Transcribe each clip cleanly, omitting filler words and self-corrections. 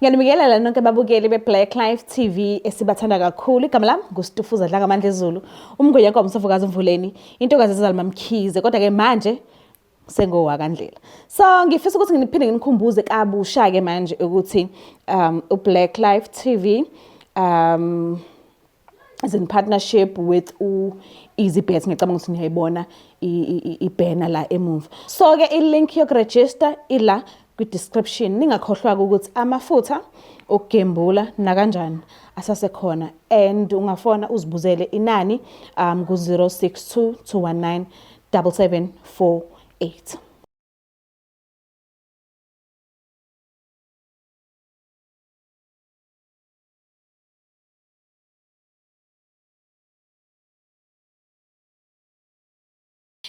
Ngiyanibingelela nonke babukeli be-Black Life TV esibathanda kakhulu. Igama lami nguStufuza Dlangamandla Zulu, umngwenya komsofokazi Mvuleni, intokazi ezalwa Mkhize. Kodwa-ke manje sengowakandlela. So ngifisa ukuthi ngiphinde nginikhumbuze kabusha-ke manje ukuthi uBlack Life TV is in partnership with u-EasyBet. Ngicabanga ukuthi niyayibona i-banner la emuva. So-ke i-link yokuregister ila kwi-description. Ningakhohlwa-ke ukuthi amafutha okugembula nakanjani asasekhona, and ungafona uzibuzele inani ku-062 219 7748.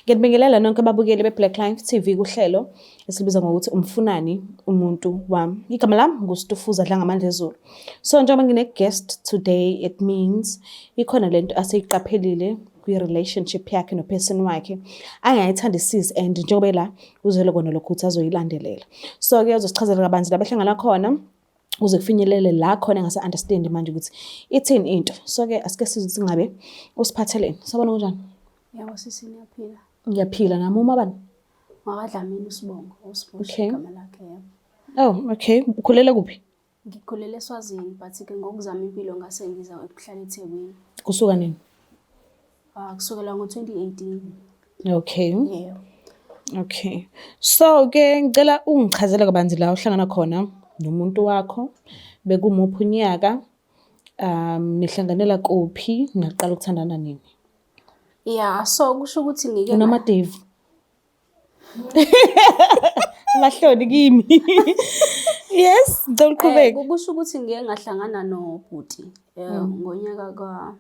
Ngiyanibingelela nonke ababukeli be-Black Life TV kuhlelo esilibiza ngokuthi umfunani umuntu wami. Igama lami nguStufuza Dlangamandla Ezulu. So njengoba ngine-guest today, it means ikhona lento aseyiqaphelile kwi-relationship yakhe no-person wakhe angayithandisisi, and njengoba ela uzele kona lokhu ukuthi azoyilandelela. So-ke uzosichazela kabanzi la behlangana khona kuze kufinyelele la khona engase-understand manje ukuthi ithini into. So-ke asike sizwe ukuthi ngabe usiphatheleni. Sabona kunjani? Yebo sisi, ngiyaphila. Ngiyaphila nami. Uma bani? WakaDlamini uSibongo, uSibosho igama lakhe, yebo. Oh, okay. Ukhulele kuphi? Ngikhulele eSwazini, but ke ngokuzama impilo ngase ngiza ukuhlala eThekwini. Kusuka nini? Ah, kusukela ngo-2018. Okay. Yebo. Okay. So ke ngicela ungichazele kabanzi la uhlangana khona nomuntu wakho. Bekumuphi unyaka? Nihlanganela kuphi? Naqala ukuthandana nini? Yeah, so kusho ukuthi ngike Unama Dave. Amahloni kimi. Yes, ngicela uqhubeke. Kusho ukuthi ngike ngahlangana nobhuti ngonyaka ka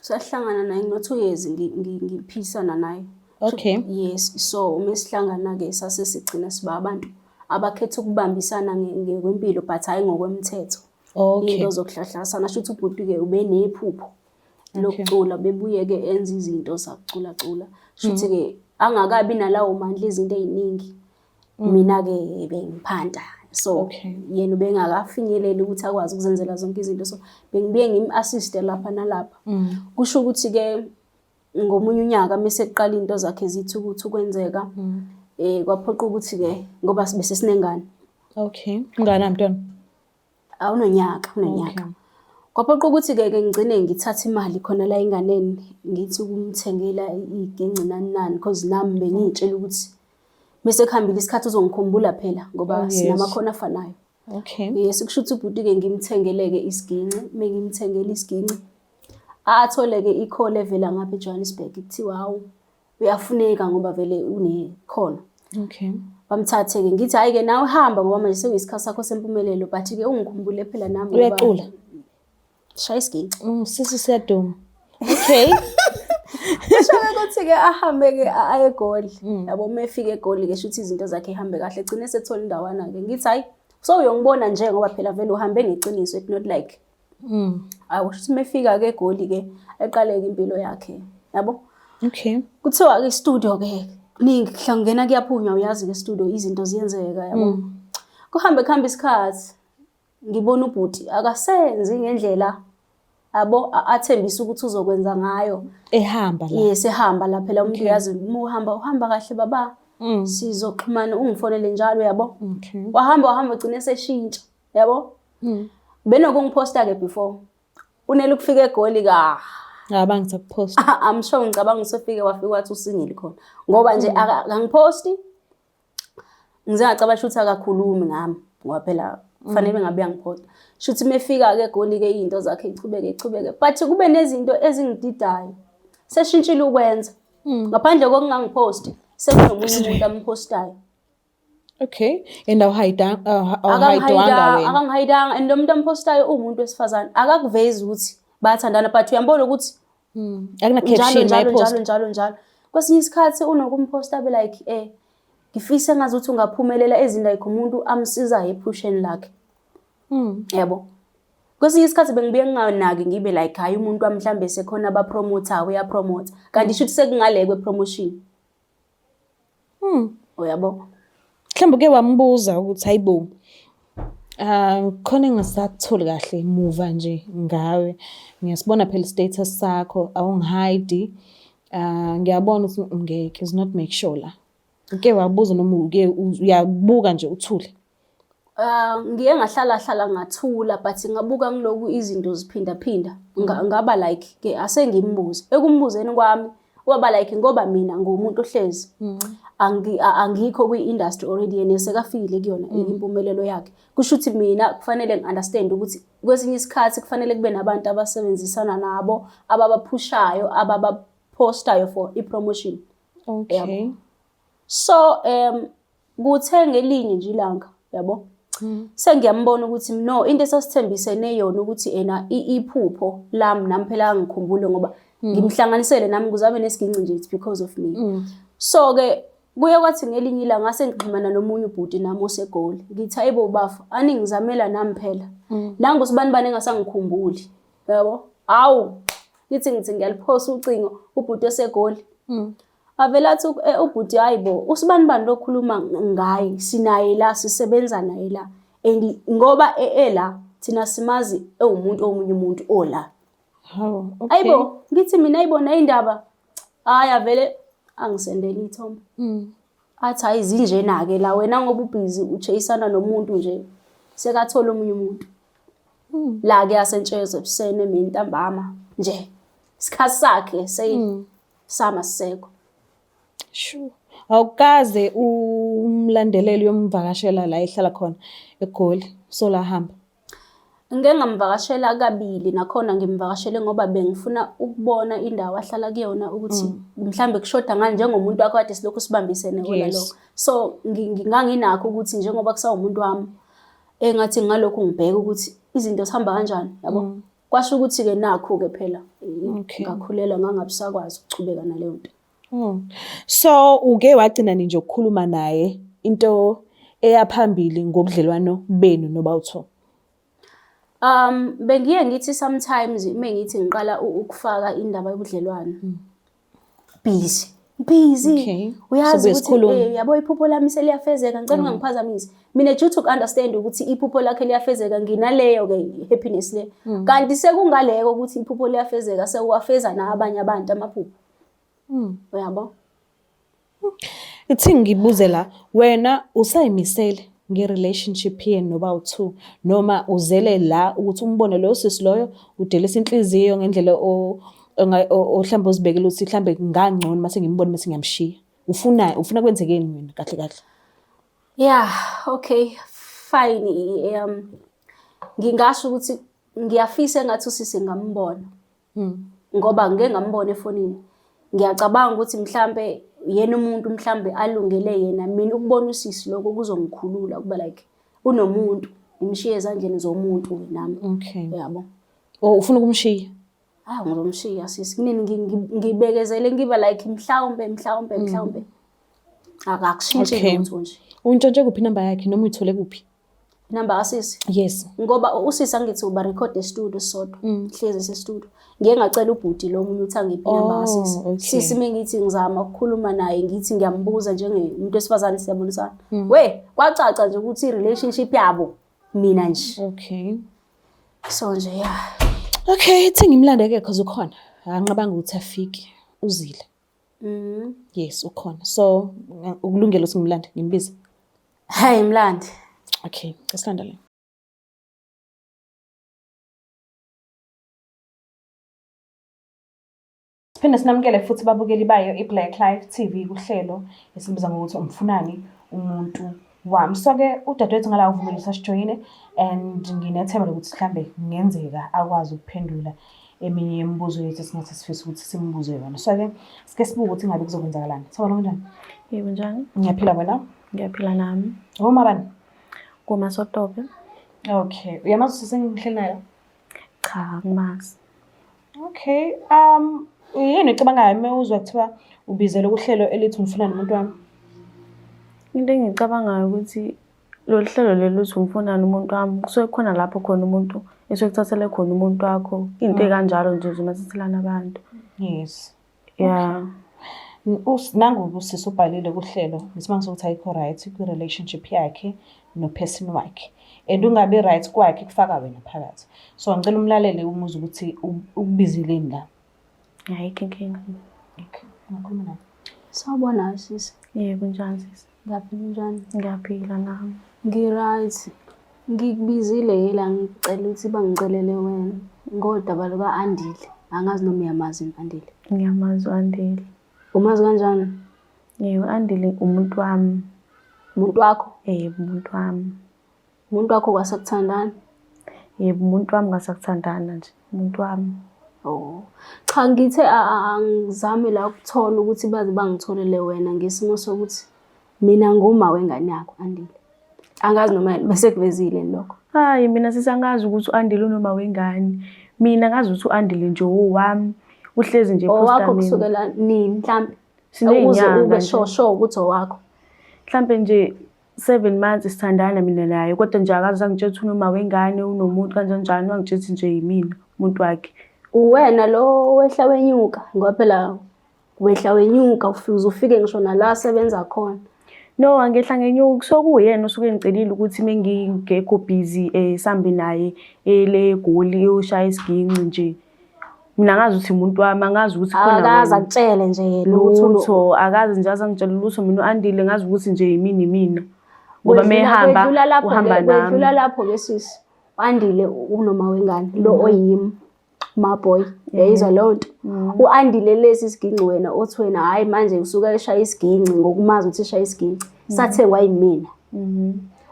sahlangana naye ngino 2 years ngiphisana naye. Okay. Yes, so uma sihlangana ke sase sigcina siba abantu abakhetha ukubambisana ngokwempilo but hayi ngokwemthetho. Okay. Into zokuhlahlasana, sho ukuthi ubhuti ke ube nephupho lokucula, bebuye ke enza izinto zakucula cula. Shuthi ke angakabi nalawo mandla izinto eziningi. Mina ke bengiphanta. So yena ubengakafinyeleli ukuthi akwazi ukuzenzela zonke izinto, so bengibuye ngim-assiste lapha nalapha. Kusho ukuthi ke ngomunye unyaka mase kuqala into zakhe zithi ukuthi ukwenzeka, kwaphoqa ukuthi ke ngoba sibe sinengane. Okay. Umngane mntwana? Awunonyaka, unonyaka. Kwaphoqa ukuthi ke ke ngigcine ngithatha imali khona la enganeni, ngithi ukumthengela iginci nani nani, because nami bengiyitshela ukuthi mase kuhambile isikhathi uzongikhumbula phela ngoba sinamakhono afanayo. Okay. Yes, kusho ukuthi ubhuti ke ngimthengele ke isiginci, mengimthengele isiginci athole ke i-call evela ngapha eJohannesburg, kuthiwa hawu uyafuneka ngoba vele unekhono. Okay. Bamthathe ke, ngithi hayi ke nawe hamba ngoba manje sekuyisikhathi sakho sempumelelo, but ke ungikhumbule phela nami. Uyacula? Shaya isiginci. Sisi siyaduma. Okay. Kusho ke ukuthi ke ahambe ke aye eGoli. Yabo, uma efika eGoli ke shuthi izinto zakhe ihambe kahle, egcine sethola indawana ke. Ngithi hayi so uyongibona nje ngoba phela vele uhambe ngeqiniso, it not like. Awu shuthi uma efika ke eGoli ke eqaleke impilo yakhe. Yabo? Okay. Kuthiwa ke studio ke kuningi kuhlangena kuyaphunywa, uyazi ke studio izinto ziyenzeka, yabo. Kuhambe kuhambe isikhathi ngibona ubhuti akasenzi ngendlela abo athembisa ukuthi uzokwenza ngayo. Ehamba la. Yes, ehamba la phela umuntu uyazi uma uhamba uhamba kahle baba. Sizoxhumana ungifonele njalo, yabo. Okay. Wahamba wahamba ugcine eseshintsha, yabo. Benokungiphosta ke before. Unele ukufika eGoli ka. Abangisakuposta. I'm sure ngicabanga usefike wafika wathi usingile khona. Ngoba nje akangiphosti. Ngize ngacabanga ukuthi akakhulumi ngami ngoba phela kufanele ngabe uyangiphosta. Shuthi mefika ke eGoli ke izinto zakhe ichubeke ichubeke, but kube nezinto ezingididayo. Seshintshile ukwenza. Ngaphandle kokungangiposti, sekunomunye umuntu ampostayo. Okay. And awuhayidwanga wena. Akangihayidanga, and lo muntu ampostayo uwumuntu wesifazane. Akakuvezi ukuthi bayathandana, but uyambona ukuthi Akuna caption njalo njalo njalo njalo. Kwesinye isikhathi unokumposta abe like ngifisa ngazuthi ungaphumelela ezinto like umuntu amsizayo ephusheni lakhe. Yabo. Kwesinye isikhathi bengibuye nginganaki, ngibe like hayi umuntu wami mhlambe sekhona abapromoter, uyapromote. Kanti shuthi sekungale kwe promotion. Uyabo? Mhlawumbe uke wambuza ukuthi hayibo. Ah, khona engingasakutholi kahle muva nje ngawe. Ngiyasibona phela i-status sakho, awungihide. Ah, ngiyabona ukuthi ngeke is not make sure la. Uke wabuza noma uke uyabuka nje uthule? Ah, ngiye ngahlala hlala ngathula but ngabuka ngiloku izinto ziphinda phinda ngaba like ke asengimbuze ekumbuzeni kwami waba like ngoba mina ngumuntu ohlezi angikho kwi-industry already yena sekafikile kuyona impumelelo yakhe. Kusho ukuthi mina kufanele ngi-understand ukuthi kwesinye isikhathi kufanele kube nabantu abasebenzisana nabo ababaphushayo ababaphostayo for i-promotion. Okay. So kuthe ngelinye nje ilanga yabo sengiyambona ukuthi no into esasithembisene yona ukuthi ena iphupho lami nami phela angikhumbule ngoba ngimhlanganisele nami ukuze abe nesiginci nje it's because of me. So ke kuye kwathi ngelinye ilanga ngase ngixhumana nomunye ubhuti nami oseGoli ngithi hayibo bafo aningizamela nami phela nangu sibanibani engasangikhumbuli yabo hawu ngithi ngiyaliphosa ucingo ubhuti oseGoli. Avele athi ubhuti hayi bo usibanibani lokhuluma ngaye sinaye la sisebenza naye la and ngoba ela thina simazi ewumuntu omunye umuntu ola. Hawu, okay. Ayibo ngithi mina ayibona indaba hayi avele angisendele ithombe. Athi hayi zinjena ke la wena ngoba ubhizi uchasana nomuntu nje sekathola omunye umuntu. La ke asentsheza ebuseni emini ntambama nje isikhathi sakhe sey sama sisekho. Sure. Awukaze umlandelele uyomvakashela la ehlala khona eGoli so la hamba. Ngike ngamvakashela kabili nakhona ngimvakashele ngoba bengifuna ukubona indawo ahlala kuyona ukuthi mhlambe kushoda ngani njengomuntu wakho kade silokhu sibambisene kona lokho. So nganginakho ukuthi njengoba kusawumuntu wami engathi ngalokhu ngibheke ukuthi izinto zihamba kanjani yabo. Kwasho ukuthi-ke nakhu-ke phela ngakhulelwa ngangabisakwazi ukuchubeka naleyo nto. So uke wagcina nje ukukhuluma naye into eyaphambili ngobudlelwano benu nobawu-two? Bengiye ngithi sometimes uma ngithi ngiqala ukufaka indaba yobudlelwano busy busy. Okay. Uyazi Sobuye ukuthi sikhulume. Yabo iphupho lami seliyafezeka ngicela ungangiphazamisi. Mina due to understand ukuthi iphupho lakhe liyafezeka nginaleyo ke happiness le. Kanti sekungaleko ukuthi iphupho liyafezeka sewafeza nabanye abantu amaphupho. Uyabo? Ithi ngibuze la, wena usayimisele nge-relationship yenu nobawu-two noma uzele la ukuthi umbone loyo sisi loyo udelisa inhliziyo ngendlela mhlawumbe ozibekele ukuthi mhlawumbe kungangcono mase ngimbone mase ngiyamshiya. Ufuna kwenzekeni wena kahle kahle? Yeah, okay, fine. Ngingasho ukuthi ngiyafisa engathi usisi ngambona. Ngoba ngike ngambona efonini. Ngiyacabanga ukuthi mhlambe yena umuntu mhlambe alungele yena mina ukubona usisi lokho kuzongikhulula ukuba like unomuntu ngimshiye ezandleni zomuntu nami. Okay. Uyabo? Oh, ufuna ukumshiya? Ah, ngizomshiya sisi. Kunini ngibekezele ngiba like mhlawumbe mhlawumbe mhlawumbe. Akakushintshi lutho nje. Untshontshe kuphi inamba yakhe noma uyithole kuphi? Inamba kasisi? Yes. Ngoba usisi angithi uba record e-studio sodwa. Hlezi se-studio. Ngiye ngacela ubhuti lo omunye ukuthi angiphe inamba kasisi. Oh, okay. Sisi mengithi ngizama ukukhuluma naye ngithi ngiyambuza njengomuntu wesifazane siyabonisana. We, kwacaca nje ukuthi i-relationship yabo mina nje. Okay. So nje yeah. Okay, ithi ngimlande ke cause ukhona. Anqabanga ukuthi afike. Uzile. Yes, ukhona. So ukulungela ukuthi ngimlande, ngimbize. Hey mlande. Okay, asilanda le. Siphinde sinamukele futhi babukeli bayo iBlack Life TV kuhlelo esibiza ngokuthi umfunani umuntu wami. So ke udadewethu ngala uvumile ukuthi asijoyine and nginethemba lokuthi mhlambe kungenzeka akwazi ukuphendula eminye yemibuzo yethu esingathi sifisa ukuthi simbuze yona. So ke sike sibuke ukuthi ngabe kuzokwenzakalani. Sawubona, kunjani? Yebo, njani? Ngiyaphila, wena? Ngiyaphila nami. Uma bani? Kumasotobe. Okay. Uyamazi usisi engihleli naye? Cha, angimazi. Okay. Yini ocabangayo uma uzwa kuthiwa ubizelwe kuhlelo elithi umfunani umuntu wami? Into engiyicabangayo ukuthi lolu hlelo leli uthi umfunani umuntu wami kusuke kukhona lapho khona umuntu esuke kuthathele khona umuntu wakho into ekanjalo nje zimathathelana abantu. Yes. Yeah. Nangu usisi ubhalile kuhlelo ngesimanga sokuthi ayikho right kwi-relationship yakhe no-person wakhe. And ungabi right kwakhe kufaka wena phakathi. So ngicela umlalele umuzwe ukuthi ukubizeleni la. Ayikho inkinga. Okay. Ungakhuluma naye. Sawubona sisi. Yebo, njani sisi? Ngiyaphila unjani? Ngiyaphila nami. Ngi-right. Ngikubizile-ke la ngicela ukuthi bangicelele wena ngodaba luka-Andile. Angazi noma uyamazi yini u-Andile. Ngiyamazi u-Andile. Umazi kanjani? Yebo, u-Andile umuntu wami. Umuntu wakho? Yebo, umuntu wami. Umuntu wakho kwasakuthandana? Yebo, umuntu wami kwasakuthandana nje, umuntu wami. Oh. Cha ngithe angizame la ukuthola ukuthi baze bangitholele wena ngesimo sokuthi mina nguma wengane yakho Andile. Angazi noma bese kuvezile lokho. Hayi mina sisangazi ukuthi u-Andile unoma wengane. Mina ngazi ukuthi u-Andile nje owami. Uhlezi nje eposta Owakho kusukela nini mhlambe? Ukuze ube sure sure ukuthi owakho. Mhlambe nje 7 months sithandana mina naye, kodwa nje akaze angitshela ukuthi unoma wengane, unomuntu kanjani njani, wangitshela ukuthi nje yimina umuntu wakhe. Uwena lo wehla wenyuka ngoba phela wehla wenyuka uze ufike ngisho nala asebenza khona. No, angehla ngenyuka, kusuke kuwuyena osuke engicelile ukuthi uma ngingekho busy sambe naye le eGoli eyoshaya isiginci nje. Mina ngazi ukuthi umuntu wami, angazi ukuthi khona Akaze akutshele nje yena ukuthi lutho, akaze nje aze angitshele lutho mina u-Andile, ngazi ukuthi nje yimina imina. Ngoba uma ehamba uhamba nami. Kwedlula lapho-ke sisi, u-Andile unoma wengane lo oyimi ma boy, uyayizwa leyo nto. U-Andile lesi siginci wena othi wena hhayi manje usuke eshaya isiginci ngokumazi ukuthi eshaya isiginci, sathengwa yimina.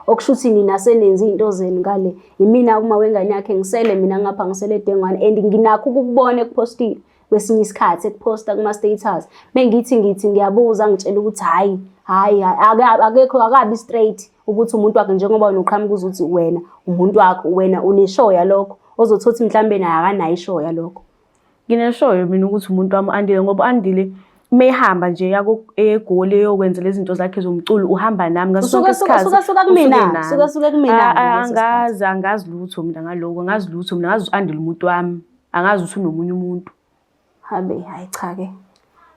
Okusho ukuthi nina senenze iy'nto zenu ngale, yimina uma wengane yakhe ngisele mina ngapha ngisele dengwane and nginakho ukukubona ekuphostile kwesinye isikhathi ekuphosta kuma-status. Mengithi ngithi ngiyabuza angitshela ukuthi hhayi hhayi akekho akabi straight ukuthi umuntu wakhe njengoba wena uqhamuka uze uthi wena umuntu wakho wena uneshow yalokho ozothola ukuthi mhlambe naye akanayo ishow yalokho. Ngineshoyo mina ukuthi umuntu wami u-Andile ngoba u-Andile uma ehamba nje eGoli eyokwenza lezi zinto zakhe zomculo uhamba nami ngaso sonke isikhathi. Suka suka kumina, suka suka kumina. Angazi, angazi lutho mina ngaloko, angazi lutho mina, ngazi u-Andile umuntu wami, angazi ukuthi unomunye umuntu. Habe, hayi cha ke.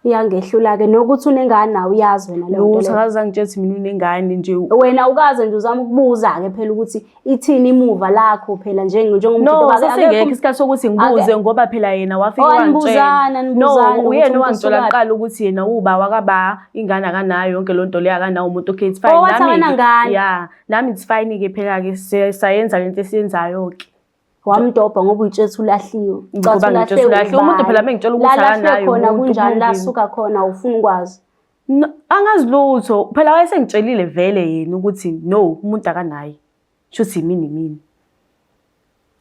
Iyangehlula-ke nokuthi unengane nawe uyazi wena leyo nto leyo. Akaze angitshela ukuthi mina unengane nje. Wena ukaze nje uzama ukubuza-ke phela ukuthi ithini imuva lakho phela njengomuntu. No, sasingekho isikhathi sokuthi ngibuze ngoba phela yena wafike wangitshela. Nibuzana, nibuzana. No, uyena owangitshela kuqala ukuthi yena uba wakaba ingane akanayo yonke loo nto leyo akanawo umuntu. Okay, it's fine. Oh, wathi akanangane. Yeah, nami it's fine-ke phela-ke sayenza lento esiyenzayo-ke. Wamdobha ngoba uyitshethe ulahliwe. Ngoba ngitshethe ulahliwe. Umuntu phela mengitshela ukuthi akanayo khona kunjani la suka khona ufuna ukwazi. No, angazi lutho. Phela wayesengitshelile vele yena ukuthi no, umuntu akanaye. Shuthi yimina imina.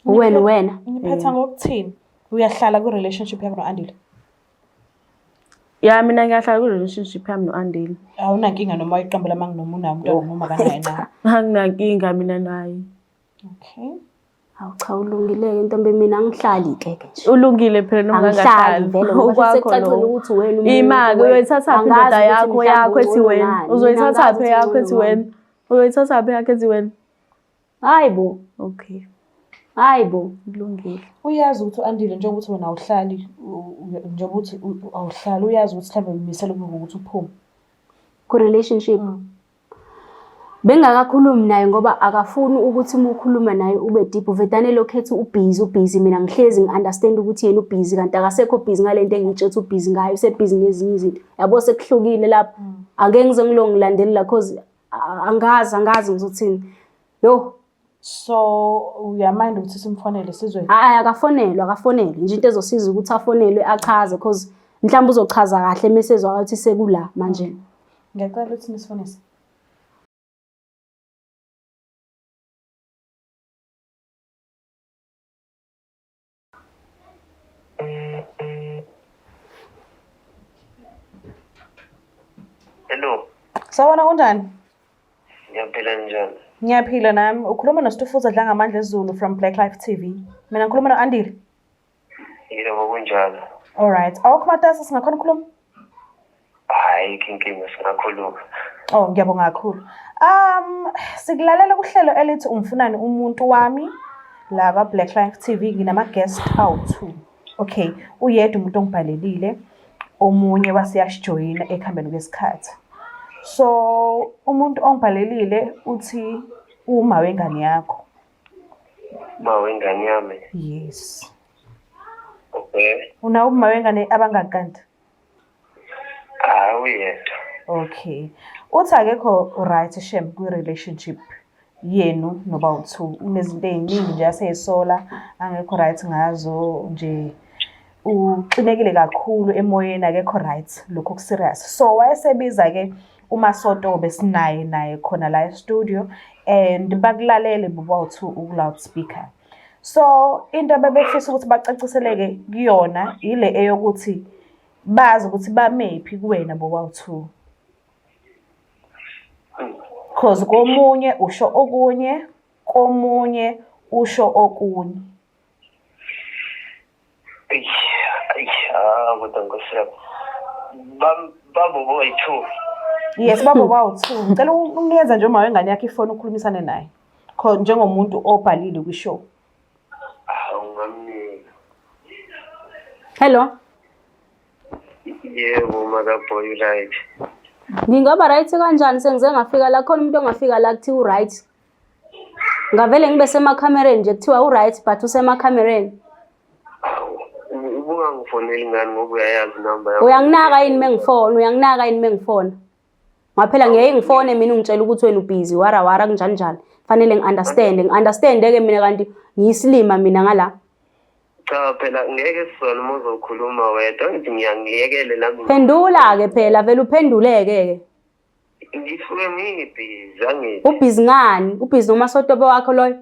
Wena wena. Ngiphetha ngokuthini? Uyahlala ku-relationship yakho no-Andile? Ya mina ngiyahlala ku-relationship yami no-Andile. Awunankinga noma wayiqambela amanga noma unaye umntwana noma akanaye na? Anginankinga mina naye. Okay. Hawu cha ulungile-ke ntombi mina angihlali ke ke nje. Ulungile phela noma Angihlali vele ngoba Okwakho sekucacile lokho. ukuthi wena umuntu. Ima-ke wena. uyoyithathaphi Angazi indoda ukuthi yakho mhlawumbe yakho ethi ungcono wena? ngani. Mina Uzoyithathaphi angazi ukuthi eyakho ethi ungcono wena? ngani. Uyoyithathaphi eyakho ethi wena? Hayi bo, Okay, hayi bo. kulungile. Uyazi ukuthi u-Andile njengoba uthi wena awuhlali njengoba uthi awuhlali uyazi ukuthi mhlawumbe uyimisele ukuthi uphume. Ku-relationship. Bengingakakhulumi naye ngoba akafuni ukuthi uma ukhuluma naye ube deep, uvedane lokhu ethi ubhizi ubhizi, mina ngihlezi ngi-understand ukuthi yena ubhizi kanti akasekho bhizi ngale nto engiyitshe ukuthi ubhizi ngayo, usebhizi ngezinye izinto. Yabo sekuhlukile lapho. Angeke ngize ngilo ngilandelela cause angazi angazi ngizothini. Yo. So uyamind ukuthi simfonele sizwe? Hayi akafonelwe, akafonelwe. Nje into ezosiza ukuthi afonelwe achaze cause mhlawumbe uzochaza kahle mese ezwa ukuthi sekula manje. Ngiyacela ukuthi nisifonise. Hello. Sawubona kunjani? Ngiyaphila njani? Ngiyaphila nami. Ukhuluma noStufuza Dlangamandla Zulu from Black Life TV. Mina ngikhuluma no-Andile. Yebo kunjalo. All right. Awukho matasa singakhona ukukhuluma? Hayi inkinga singakhuluma. Oh, ngiyabonga kakhulu. Sikulalela kuhlelo elithi umfunani umuntu wami la kwa Black Life TV nginama guest awu2. Okay, uyedwa umuntu ongibhalelile, omunye waseyasijoyina ekuhambeni kwesikhathi. So, umuntu ongibhalelile uthi Uma wengane yakho. Ma wengane yami. Yes. Okay. Unawo uma wengane abangaki kanti? Hayi uyedwa. Okay. Uthi akekho right shem kwi-relationship yenu noba u-two. Unezinto ey'ningi nje aseyisola angekho right ngazo nje. Uxinekile kakhulu emoyeni akekho right lokhu oku-serious. So wayesebiza-ke uMasoto besinaye naye khona la e-studio and bakulalele bobawu-two uku-loudspeaker. So into abebefisa ukuthi bacaciseleke kuyona ile eyokuthi bazi ukuthi bamephi kuwena bobawu-two. Cause komunye usho okunye, komunye usho okunye. Eish, eish, ah kodwa nkosi yami. Bam babo boyi-two. Yes, babo bawu-two. Ngicela ukunikeza nje uma wengane yakho ifoni ukhulumisane naye. Kho njengomuntu obhalile kwi-show. Ah, ungamnika. Hello. Yebo, makaboy right. Ngingaba right kanjani sengize ngafika la khona umuntu ongafika la kuthiwa u-right. Ngavele ngibe semakhamereni nje kuthiwa u-right but usemakhamereni. Awu, ubungangifoneli ngani ngoba uyayazi inamba yami. Uyanginaka yini mengifona? Uyanginaka yini mengifona? Ngaphela ngiyeke ngifone mina ungitshela ukuthi wena ubhizi wara wara kunjani njani. Fanele ngi-understand, ngi-understand-ke mina kanti ngiyisilima mina ngala. Cha phela ngeke sizwane uma uzokhuluma wedwa ngithi ngiyangiyekele nami. Phendula-ke phela vele uphenduleke ke. Ngisuke ngibhizi angithi. Ubhizi ngani? Ubhizi nomasotobe wakho loyo?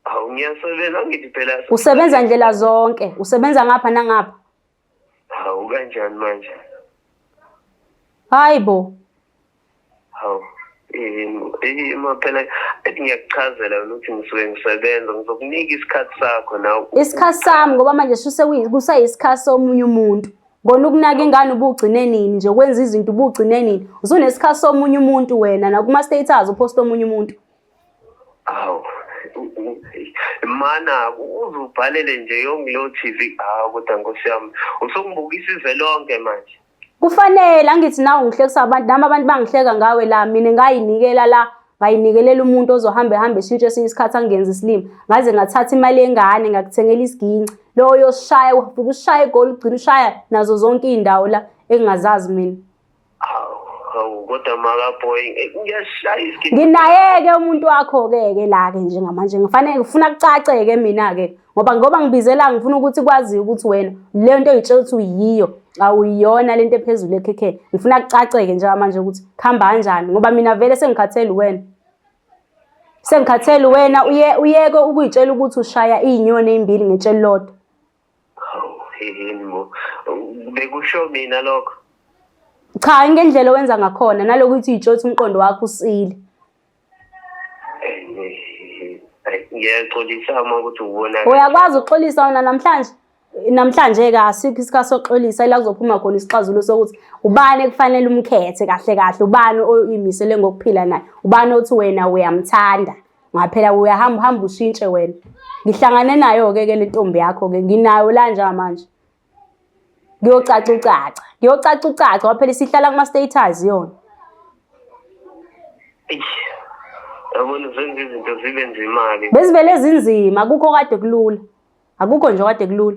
Hawu ngiyasebenza angithi phela. Usebenza ndlela zonke, usebenza ngapha nangapha. Hawu kanjani manje? Hayi bo. Hawu. Ima phela ethi ngiyakuchazela wena ukuthi ngisuke ngisebenza ngizokunika isikhathi sakho nawe. Isikhathi sami ngoba manje suse kusayisikhathi somunye umuntu. Kona ukunaka ingane ubugcine nini nje ukwenza izinto ubugcine nini. Usunesikhathi somunye umuntu wena nakuma status upost omunye umuntu. Hawu. Mana uze ubhalele nje yonke leyo TV. Hawu kodwa nkosi yami. Usungibukisa izwe lonke manje. Kufanele angithi nawe ungihlekisa abantu nami abantu bangihleka ngawe la mina ngayinikela la ngayinikelela umuntu ozohamba ehamba eshintshe esinye isikhathi angenza isilima ngaze ngathatha imali yengane ngakuthengela isiginci loyo yoshaya ufike ushaya egoli ugcina ushaya nazo zonke iy'ndawo la engingazazi mina. Hawu, hawu kodwa maka boy ngiyashaya isigidi. Nginaye-ke umuntu wakho-ke ke la-ke njengamanje ngifanele ngifuna kucace-ke mina-ke ngoba ngibizela ngifuna ukuthi kwaziwe ukuthi wena le nto oyitshela ukuthi uyiyo awuyiyona le nto ephezulu ekhekheni. Ngifuna kucace-ke njengamanje ukuthi kuhamba kanjani ngoba mina vele sengikhathele uwena. Sengikhathele uwena uye uyeke ukuyitshela ukuthi ushaya iy'nyoni ey'mbili ngetshe elilodwa. Hawu, yini bo. Bekusho mina lokho. Cha ngendlela owenza ngakhona nalokuthi uyitshela ukuthi umqondo wakho usile. Ngiyaxolisa uma ukuthi ubona. Uyakwazi ukuxolisa wena namhlanje? Namhlanje-ke asikho isikhathi sokuxolisa ila kuzophuma khona isixazululo sokuthi ubani ekufanele umkhethe kahle kahle, ubani oyimisele ngokuphila naye, ubani othi wena uyamthanda. Ngaphela uyahamba uhamba ushintshe wena. Ngihlangane nayo-ke ke le ntombi yakho-ke nginayo la njengamanje. Kuyocaca ucaca, kuyocaca ucaca ngoba phela isihlala kuma-status yona. Eish. Yabona zenza izinto zibe nzima-ke. Bezivele zinzima, akukho kade kulula. Akukho nje kade kulula.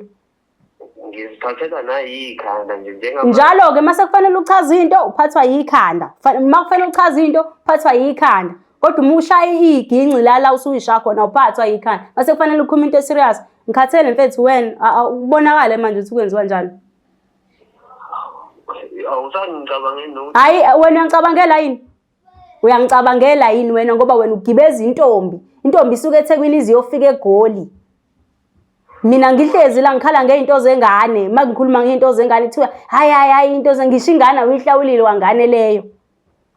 Ngiziphathela nayikhanda nje njengamanje. Njalo-ke mase kufanele uchaze into uphathwa yikhanda. Uma kufanele uchaze into uphathwa yikhanda. Kodwa uma ushaya iginci la la usuyishaya khona uphathwa yikhanda. Mase kufanele ukhulume into eserious. Ngikhathele mfethu wena, ubonakale manje ukuthi kwenziwa njani. Awusangicabangeli nokuthi Hhayi wena uyangicabangela yini? Uyangicabangela yini wena ngoba wena ugibeza intombi. Intombi isuke eThekwini ize iyofika eGoli. Mina ngihlezi la ngikhala ngey'nto zengane. Uma ngikhuluma ngey'nto zengane kuthiwa hhayi hhayi hhayi into ngisho ingane awuyihlawulile wangane leyo.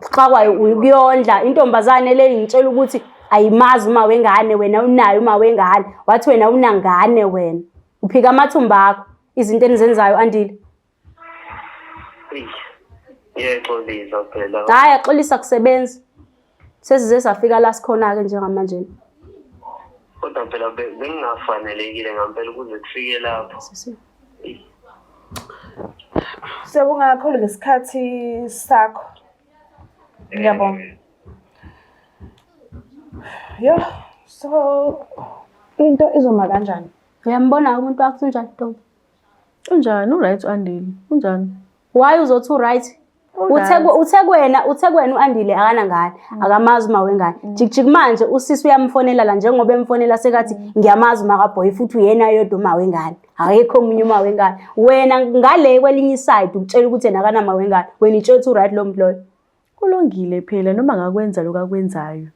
Xakwayo ukuyondla intombazane le ngitshela ukuthi ayimazi uma wengane wena unayo uma wengane. Wathi wena unangane wena. Uphika amathumba akho izinto enizenzayo Andile. Ngiyaxolisa phela. Hhayi axolisa kusebenzi. Sesize safika la sikhona-ke njengamanje. Kodwa phela bengingafanelekile ngampela ukuze kufike lapho. Siyabonga kakhulu ngesikhathi sakho. Ngiyabonga. Yo, so into izoma kanjani? Uyambona umuntu wakho unjani ntombi? Unjani? U-right u-Andile? Unjani? Why uzothi u-right? Uthe kuwena u-Andile akanangane, akamazi uma wengane. Jik jik manje usisi uyamfonela la njengoba emfonela sekathi ngiyamazi uma kaboy futhi uyena yedwa uma wengane. Akekho omunye uma wengane. Wena ngale kwelinye iside ukutshela ukuthi yena akanama wengane. Wena itshela ukuthi u-right lo muntu loyo. Kulungile phela noma ngakwenza lokhu akwenzayo.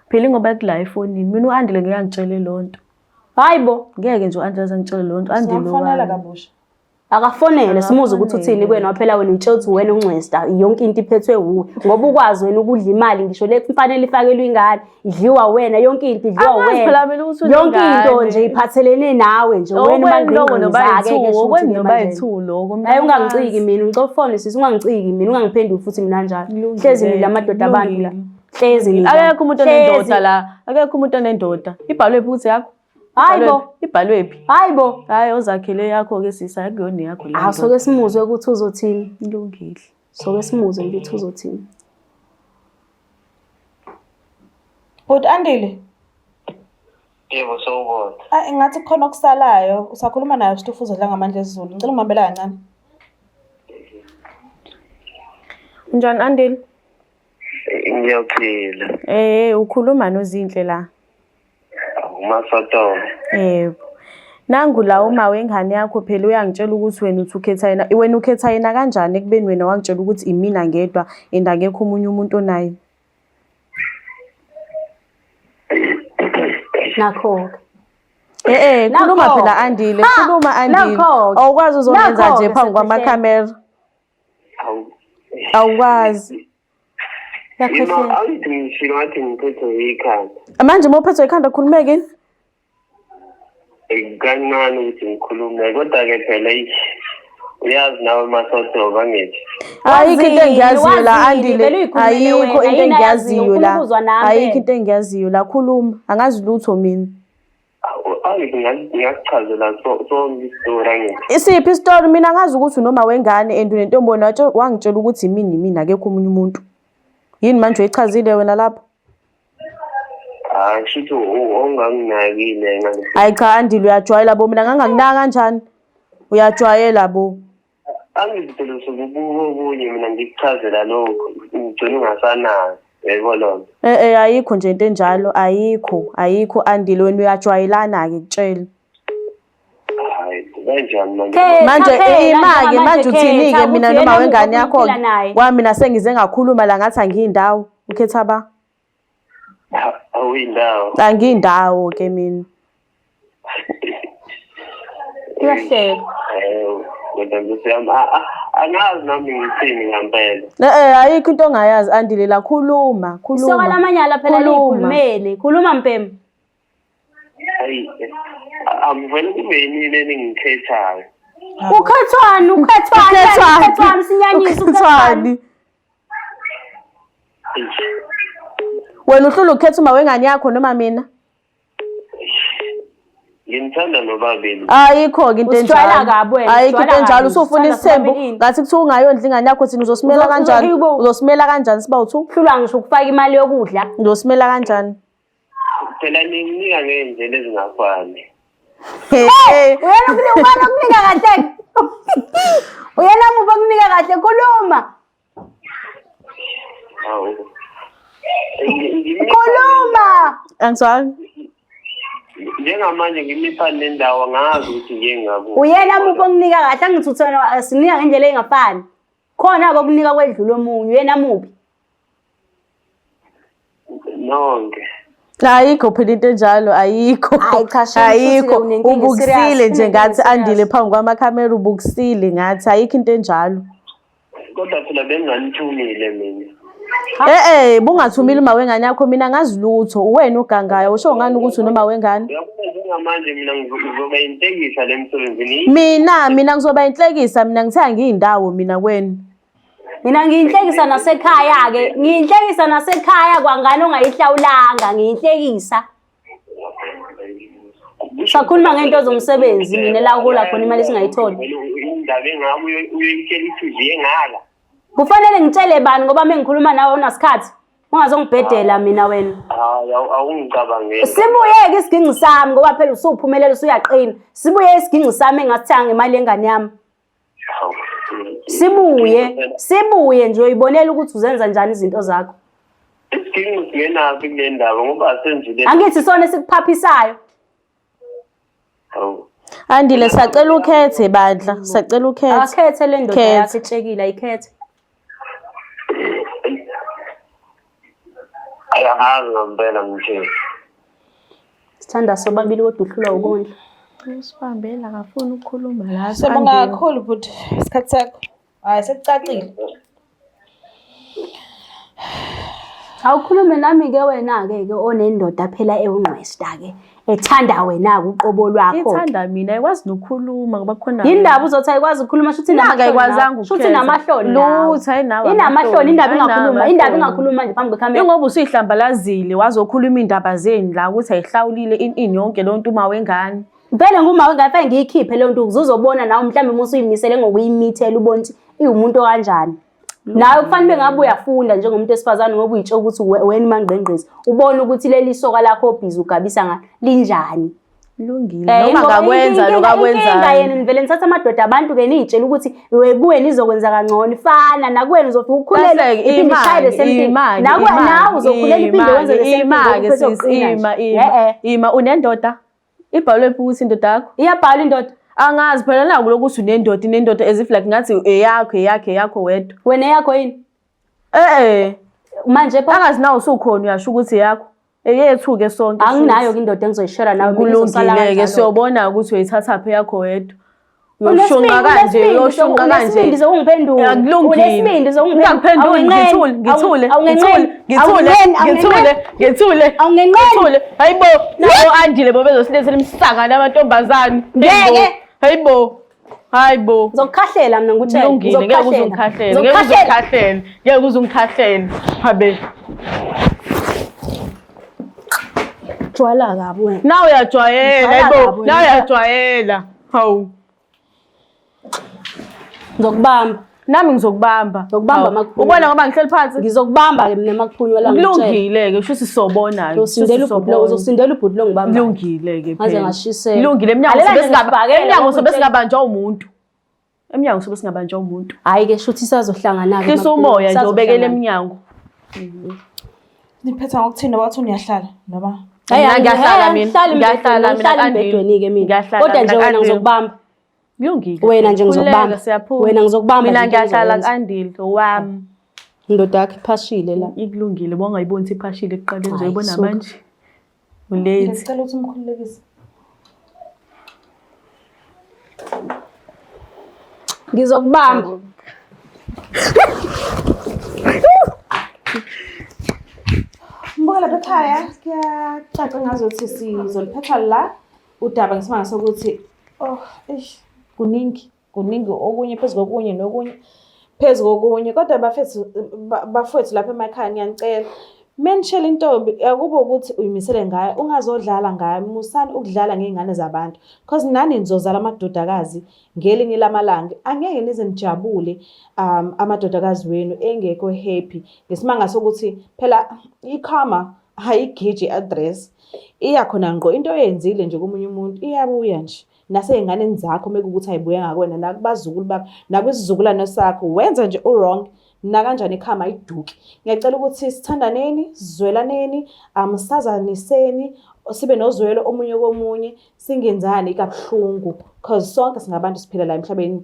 Phela ingoba kula efonini mina u-Andile ngeke angitshele loo nto. Hayi bo. Ngeke nje u-Andile aze angitshele loo nto. Andile Singamfonela owami. kabusha. Akafonele simuze ukuthi uthini kuwena phela wena utshela ukuthi wena ungcwesta yonke into iphethwe wuwe ngoba ukwazi wena ukudla imali ngisho le kufanele ifakelwe ingane idliwa wena yonke into idliwa Angazi wena phela mina ukuthi yonke into unengane. nje iphathelene nawe nje wena Okweni lokho noba umangqingqiza-ke yi-two, ke sho okweni ukuthi noba manje. yi-two lokho. Mina Hayi angazi. ungangiciki mina ngicela ufone sisi ungangiciki mina ungangiphenduli futhi mina njalo Kulungile, hlezi nidla amadoda abantu la kulungile. hlezi nidla Akekho umuntu Hlezi. onendoda la. Akekho umuntu onendoda. Ibhalwe phi ukuthi yakho? Hayi bo. Ibhalwe phi? Hayi bo. Hayi ozakhele yakho ke sisi akuyona yakho le. Awu soke simuzwe ukuthi uzothini. Kulungile. Soke simuzwe nje ukuthi uzothini. Bhuti Andile, Yebo, sawubona. ah ngathi kukhona okusalayo. Usakhuluma naye uStufuza Dlangamandla esiZulu. Ngicela ungibambela kancane. Unjani Andile? Ngiyaphila. Ukhuluma noZinhle la. UMasotobe. Yebo. Nangu la uma wengane yakho phela uyangitshela ukuthi wena uthi ukhetha yena. Wena ukhetha yena kanjani ekubeni wena wangitshela ukuthi imina ngedwa and akekho omunye umuntu onaye? Nakho-ke. Khuluma Nakho-ke. phela Andile, Ha! khuluma Andile. Nakho-ke. Awukwazi uzongenza nje Nakho-ke phambi kwamakhamera. Hawu. Awukwazi. Ima angithi ngishilo ngathi ngiphethwe ikhanda. Manje uma uphethwe ikhanda khulumeke yini? Kancane ukuthi ngikhulume kodwa-ke phela eish, uyazi nawe Masotobe angithi. Ayikho into Wazini, engiyaziyo la wazini, Andile. vele uyikhulumele Ayikho wena, into yini ayaziyo, engiyaziyo ufuna la. ukuzwa nami Ayikho phela. into engiyaziyo la. Khuluma, angazi lutho mina. Angithi ngingakuchazela sonke isitori angithi. Isiphi isitori mina ngazi ukuthi unoma wengane and unentombi wena wangitshela ukuthi imina imina akekho omunye umuntu. Yini manje uyichazile wena lapho? Hayi shuthi onganginakile ngalesi. Hayi cha Andile uyajwayela bo mina ngangakunaka kanjani? Uyajwayela bo. Angithi phela usuke ubuka okunye mina ngikuchazela lokho ugcina ungasanayo. Yebo lona. Ayikho nje into enjalo, ayikho, ayikho Andile wena uyajwayelana ke kutshela. Hayi kanjani manje? Khetha Manje phela, ima-ke njengamanje manje uthini-ke khetha mina ukuthi noma yena wengane muphi yakho ophila naye. kwamina sengize ngakhuluma la ngathi angiyindawo ukhetha ba Awuyindawo. angiyindawo ke mina. Uyahleka. Hawu, kodwa nkosi yami angazi nami ngithini ngempela. Ayikho into ongayazi Andile la khuluma, khuluma. Isoka lamanyala phela Khuluma. liyikhulumele. Khuluma Mpembe. Hayi, akuvele kube yini eningikhethayo. Ukhethwani, ukhethwani, Ukhethwani. ukhethwani, sinyanyisa ukhethwani. Ukhethwani? Wena uhlula ukukhetha uma wengane yakho noma mina? Nginithanda nobabili. Ayikho-ke into Usijwayela enjalo. kabi wena, Ayikho into usijwayela enjalo. kabi, Usufuna usithanda isithembu sobabili. ngathi kuthiwa ungayondla ingane yakho thina uzosimela kanjani? Uzosimela kanjani siba u-two? Hlulwa ngisho ukufaka imali yokudla. Uzosimela kanjani? Phela ninginika ngey'ndlela ezingafani. Hey, Uyena ubani okunika kahle? Uyena muphi okunika kahle? Khuluma. Hawu. Khuluma. Angizwani. Njengamanje ngimipha nendawo angazi ukuthi ngiye ngakuphi. Uyena muphi okunika kahle? Angithi uthona sinika ngendlela engafani. Khona kokunika kwedlula omunye. Uyena muphi? Nonke. Ayikho phela into enjalo, ayikho. Hayi cha, shame, futhi Ayikho. unenkinga Ubukusile serious, nje unenkinga ngathi serious. Andile phambi kwamakhamera ubukusile ngathi ayikho into enjalo. Kodwa phela benginganithumile mina. Bungathumile uma wengane yakho mina ngazi lutho. Uwena ugangayo. Usho ngani ukuthi unoma wengane? Uyabona njengamanje mina ngizoba inhlekisa le msebenzini. Mina ngizoba inhlekisa mina ngithe angiyindawo mina kwenu. Mina ngiyinhlekisa nasekhaya-ke. Ngiyinhlekisa nasekhaya kwangane ongayihlawulanga, ngiyinhlekisa. Sakhuluma ngento zomsebenzi mina la uhola khona imali esingayitholi. Indaba engaka uyoyitshela i-CV engaka. Kufanele ngitshele bani ngoba uma ngikhuluma nawe unasikhathi. Ungazongibhedela mina wena. Hayi, awungicabangeli. Sibuye-ke isiginci sami ngoba phela usuphumelela usuyaqina. Sibuye isiginci sami engasithenga ngemali yengane yami. Hawu. Sibuye, sibuye nje uyibonela ukuthi uzenza njani izinto zakho. Isiginci singenaphi kule ndaba ngoba asenzile. Angithi sona esikuphaphisayo. Hawu. Andile sacela ukhethe bandla, sacela ukhethe. Akhethe le ndoda Khetha. yakhe etshekile ayikhethe. Ayangazi ngempela ngithe. Sithanda sobabili kodwa uhlulwa ukondla. Usibambela akafuni ukukhuluma la. Siyabonga kakhulu bhuti isikhathi sakho. Hayi sekucacile. Awukhulume nami-ke wena-ke ke onendoda phela ewungqwesta-ke ethanda wena-ke uqobo lwakho. Ithanda mina ayikwazi nokukhuluma ngoba kukhona Yindaba uzothi ayikwazi ukukhuluma shuthi Naka ayikwazanga shuthi ukukhetha. namahloni nawe. Lutho, ayinawo Inamahloni indaba amahloni, ingakhuluma ayinawo indaba amahloni. ingakhuluma nje phambi kwekhamera. Ingoba usuyihlambalazile wazokhuluma iy'ndaba zenu la ukuthi ayihlawulile ini ini yonke leyo nto uma wengane. Vele nguma wengane fanele ngiyikhiphe leyo nto ukuze uzobona nawe mhlawumbe uma usuyimisele ngokuyimithela ubone ukuthi iwumuntu okanjani. Nawe kufanele ngabe uyafunda njengomuntu wesifazane ngoba uyitsho ukuthi wena umangqengqezi ubone ukuthi leli soka lakho obhizi ugabisa ngalo linjani. Lungile. Eh, Noma ingoba ngakwenza inkinga- lokho inkinga yena akwenzayo. nivele nithatha amadoda abantu ke niyitshela ukuthi kuwe nizokwenza kangcono fana nakuwena uzofika ukhulelwe Kahle-ke, iphinde ishaye the same thing ima-ke, nawe ima-ke, nawe uzokhulelwa iphinde wenze the same thing ima-ke ngoba sis, uphethe ima, ukuqina nje. ima, Eh, eh. ima. Unendoda? Ibhalwe phi ukuthi indoda yakho? Iyabhalwa indoda. Angazi phela naku lokuthi unendoda, inendoda as if like ngathi eyakho, eyakho, eyakho wedwa. Wena eyakho yini? Eh eh. Manje pho Angazi nawe usukhona uyasho ukuthi eyakho. Eyethu-ke sonke. anginayo ke indoda engizoyishera nawe mina izosala Kulungile-ke kanjalo. siyobona ukuthi uyithathaphi eyakho wedwa. Unesibindi, Uyoshunqa kanje, unesibindi, uyoshunqa kanje. unesibindi sokungiphendula. Akulungile. Unesibindi sokungiphendula. Ngingakuphenduli, Awungenqeni, ngithule, ngithule, awungenqeni, ngithule, ngithule, ngithule, ngithule. Awungenqeni. Ngithule. Hayibo, nabo Andile bo bezosilethela imisangano amantombazane. Ngeke. Hayibo. Hayibo. Ngizokukhahlela mina ngikutshele. Kulungile, ngeke uze ungikhahlele, ngeke uze ungikhahlele, ngeke uze ungikhahlele. Habe. Jwala kabi wena. Nawe uyajwayela, Ngijwayela hayibo, kabi wena. nawe uyajwayela. Hawu. Ngizokubamba. Nami ngizokubamba. Ngizokubamba Hawu. makuphunywa. Ubona ngoba ngihleli phansi. Ngizokubamba ke mina makuphunywa la ngikutshele. Kulungile-ke, shuthi sobona. Uzosindela ubhuti lo, uzosindela ubhuti lo ngibamba. Kulungile-ke Ngaze phela. ngashiseka. Kulungile, emnyango Lalela sobe nje singaba ngisibhakela emnyango lokho sobe ngitshela. singabanjwa umuntu. Emnyango sobe singabanjwa umuntu. Hhayi ke shuthi sazohlangana-ke. Hlisa umoya nje ubekele emnyango. Niphetha ngokuthini ngoba uthi niyahlala noma Mina ngiyahlala mina. Ngiyahlala mina Ngihlala Andile. embhedweni-ke mina. Ngiyahlala Kodwa mina nje wena Andile. ngizokubamba. Kulungile. Wena nje Khululeka, ngizokubamba. siyaphuma. Wena ngizokubamba Mina nje into ngiyahlala engizoyenza. Andile owami. Indoda yakho iphashile la. Ikulungile bongayiboni ukuthi iphashile ekuqaleni Hhayi, uzoyibona suka. manje. Ulethi. Ngicela ukuthi umkhululekise. Ngizokubamba. Mbuka lapha ekhaya kuyacaca ngazuthi sizoliphetha la udaba ngesimanga sokuthi oh eish kuningi kuningi okunye phezu kokunye nokunye phezu kokunye kodwa bafethu bafowethu lapha emakhaya ngiyanicela menishela intombi akuba ukuthi uyimisele ngayo ungazodlala ngayo musani ukudlala ngey'ngane zabantu cause nani nizozala amadodakazi ngelinye lamalanga angeke nize nijabule amadodakazi wenu engekho happy ngesimanga sokuthi phela i-karma ayigiji i-address iya khona ngqo into oyenzile nje komunye umuntu iyabuya nje nasey'nganeni zakho mekuwukuthi ayibuyanga kuwena nakubazukulu bakho nakwisizukulwane sakho wenza nje u-wrong nakanjani ikhama ayiduki. Ngiyacela ukuthi sithandaneni, sizwelaneni, sazaniseni, sibe nozwelo omunye komunye, singenzani kabuhlungu cause sonke singabantu siphila la emhlabeni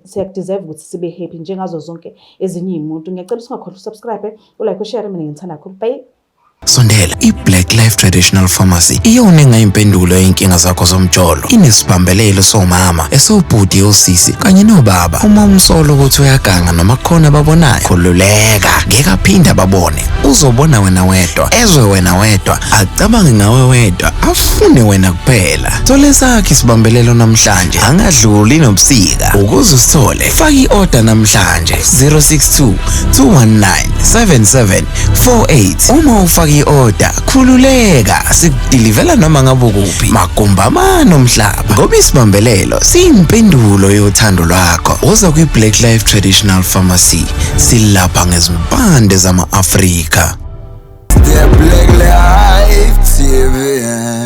siyakudeserve ukuthi sibe happy njengazo zonke ezinye iy'muntu. Ngiyacela ukuthi ungakhohlwa usubscribe, ulike, ushare, mina ngithanda kakhulu. Bye. Sondela, i-Black Life Traditional Pharmacy iyona engayimpendulo yey'nkinga zakho zomjolo. Inesibambelelo somama, esobhuti, osisi kanye nobaba. Uma umsola ukuthi uyaganga noma kukhona ababonayo, khululeka, ngeke aphinde ababone. Uzobona wena wedwa, ezwe wena wedwa, acabange ngawe wedwa, afune wena kuphela. Thola esakho isibambelelo namhlanje, angadluli nobusika. Ukuze usithole, faka i-order namhlanje 062 219 7748. Uma ufaka i-order, khululeka, sikudilivela noma ngabe ukuphi, magumbi amane omhlaba. Ngoba isibambelelo siyimpendulo yothando lwakho. Woza kwi-Black Life Traditional Pharmacy, silapha ngezimpande zama-Afrika. The Black Life TV.